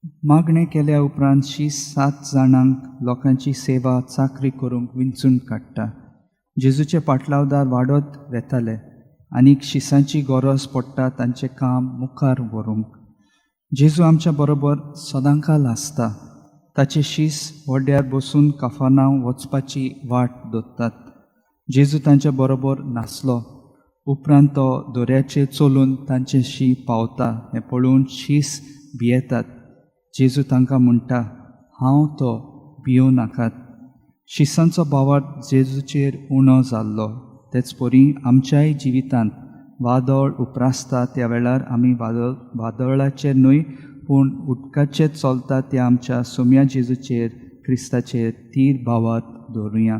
मागणें केल्या उपरांत शीस 7 जाणांक लोकांची सेवा चाकरी करूंक विंचून काडटा. जेजूचे पाटलावदार वाडत वेताले आनीक शिसांची गरज पडटा तांचें काम मुखार व्हरूंक. जेजू आमच्या बरोबर सदांकाल आसता. ताचे शीस व्हड्यार बसून काफानांव वचपाची वाट दोत्तात. जेजू तांच्या बरोबर नासलो. उपरांत तो दर्याचेर चलून तांचे शी पावता हें पळोवन शीस भियेतात. जेजू तांकां म्हणटा, हांव तो, भियों नाकात. शिसांचो भावार्थ जेजूचेर उणो जाल्लो. तेच परी आमच्याय जिवितांत वादळ उप्रासता त्या वेळार आमी वादळाचेर न्हय पूण उदकाचेर चलता त्या आमच्या सोम्या जेजूचेर क्रिस्ताचेर तीर भावार्थ दवरुया.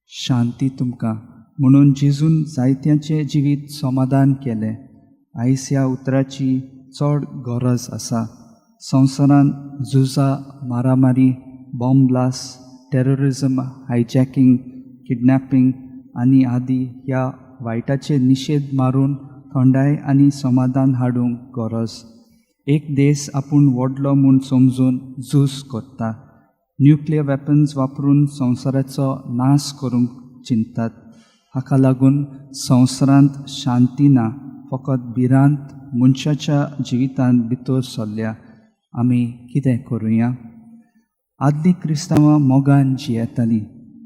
शांती तुमकां म्हणून जेजून जायत्यांचें जिवीत समाधान केलें. आयज ह्या उतराची चड गरज आसा. संवसारांत झुजां, मारामारी, bomb blast, terrorism, hijacking, kidnapping आनी आदी ह्या वायटाचेर निशेध मारून थंडाय आनी समाधान हाडूंक गरज. एक देश आपूण व्हडलो म्हूण समजून झूज करता. न्युक्लियर वेपन्स वापरून संवसाराचो नाश करूंक चिंततात. हाका लागून संवसारांत शांती ना, फकत भिरांत मनशाच्या जिवितांत भितर सरल्या. आमी कितें करुया? आदलीं क्रिस्तांवां मोगान जियेतालीं.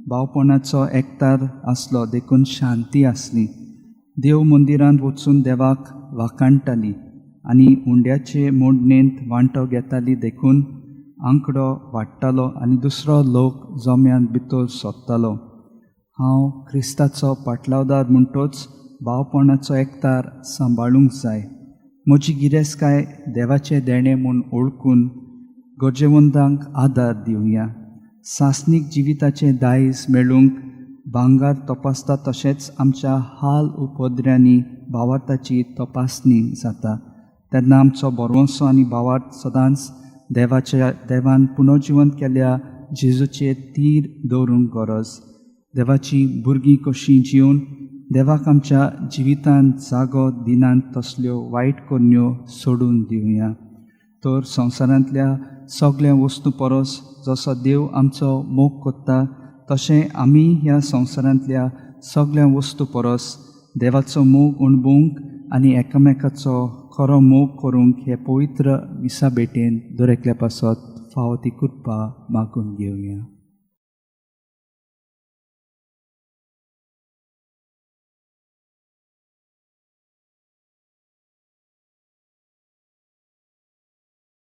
भावपणाचो एकतार आसलो देखून शांती आसली. देव मंदिरांत वचून देवाक वाखाणटालीं आनी उंड्याचे मोडणेंत वांटो घेताली देखून आंकडो वाडटालो आनी दुसरो लोक जम्यांत भितर सोदतालो. हांव क्रिस्ताचो पाटलावदार म्हणटोच भावपणाचो एकतार सांबाळूंक जाय. म्हजी गिरेस्तकाय देवाचें देणें म्हूण वळखून गरजेवंतांक आदार दिवया. सासणीक जिविताचें दायज मेळूंक भांगर तपासता तशेंच आमच्या हाल उपद्र्यांनी भावार्थाची तपासणी जाता. तेन्ना आमचो भरवंसो आनी भावार्थ सदांच देवाच्या देवान पुनर्जिवंत केल्या जेजूचेर तीर दवरूंक गरज. देवाची भुरगीं कशीं जिवन देवाक आमच्या जिवितांत जागो दिनात तसल्यो वायट करण्यो सोडून दिवया. तर संवसारांतल्या सगळ्या वस्तू परस जसो देव आमचो मोग करता तशें आमी ह्या संवसारांतल्या सगळ्या वस्तू परस देवाचो मोग अणभवूंक आनी एकामेकाचो खरो मोग करूंक हे पवित्र मिसा भेटेन दर एकल्या पासत फावो ती कृपा मागून घेवया.